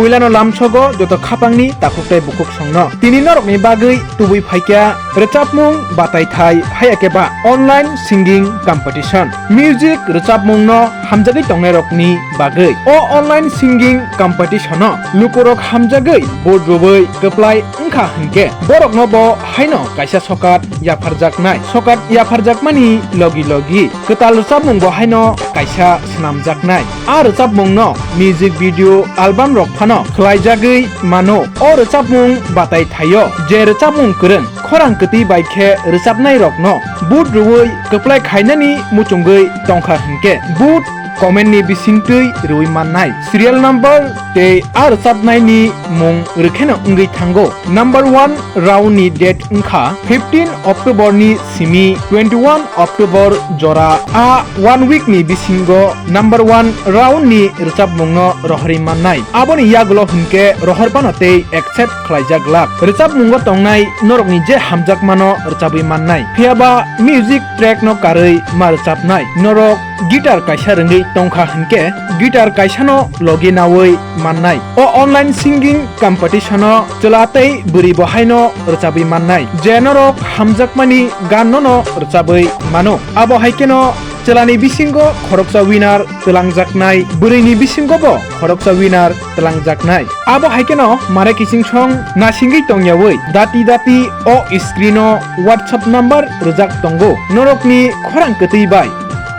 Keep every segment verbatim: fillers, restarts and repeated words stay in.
Puilano lamsogo joto khapangni takhuk tei bukhuk songno. Tini norokni bagwi tubui phaikha rwchapmung batai thai haya khe ba online singing competition. Music rwchapmungno hamjagwi tongnairokni bagwi. O online singing competition-o lukurok hamjagwi vote rwui kwplai wngkha hinkhe borokno bo haino kaisa sokat yapharjaknai. Sokat yapharjakmani logi logi kwtal rwchapmung bo haino kaisa swnamjaknai. A rwchapmungno music video album rok phano khwlaijagwi mano. O rwchapmung batai thaio je rwchapmung kwrwng khorang kwtwi bai khe rwchapnairokno vote rwui kwplai khainani muchungwi tongkha hinkhe vote comment ni bisingtwi rwui mannai. Serial number tei a rwchapnaini mung rwkheno wngwi thango. Number one round ni date wngkha fifteen October ni simi twenty one October jora. A one week ni bisingo number one round ni rwchapmungno rohorwi mannai. Aboni yagulo hinkhe rohor phano tei accept khlaijak glak. Rwchapmungo tongnai norokni je hamjakmano rwchabwi mannai. Phiyaba music track no karwi ma rwchapnai. Norok guitar kaisa rwngwi tongkha hinkhe guitar kaisano logi naui mannai. O online singing competition-o chwla tei bwrwi bo haino rwchabwi mannai. Je norok hamjakmani gan nono rwchabwi mano. Abo hai kheno chwlani bisingo khoroksa winner twlangjaknai, bwrwini bisingo bo khoroksa winner twlangjaknai. Abo hai kheno mare kiching song nasingwi tongyaui dati dati o screen-o WhatsApp number rwjak tongo. Norokni khorang kwtwi bai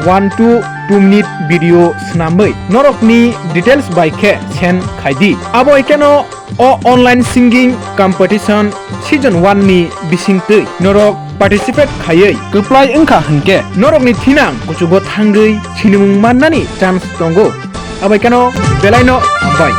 one to two minute video swnamwi norokni details bai khe send khai di. Abo hai kheno o online singing competition season one ni bisingtwi norok participate khaiwi kwplai wngkha hinkhe norokni thinang kuchugo thangwi sinimung mannani chance tongo. Abo hai kheno belaino hambai.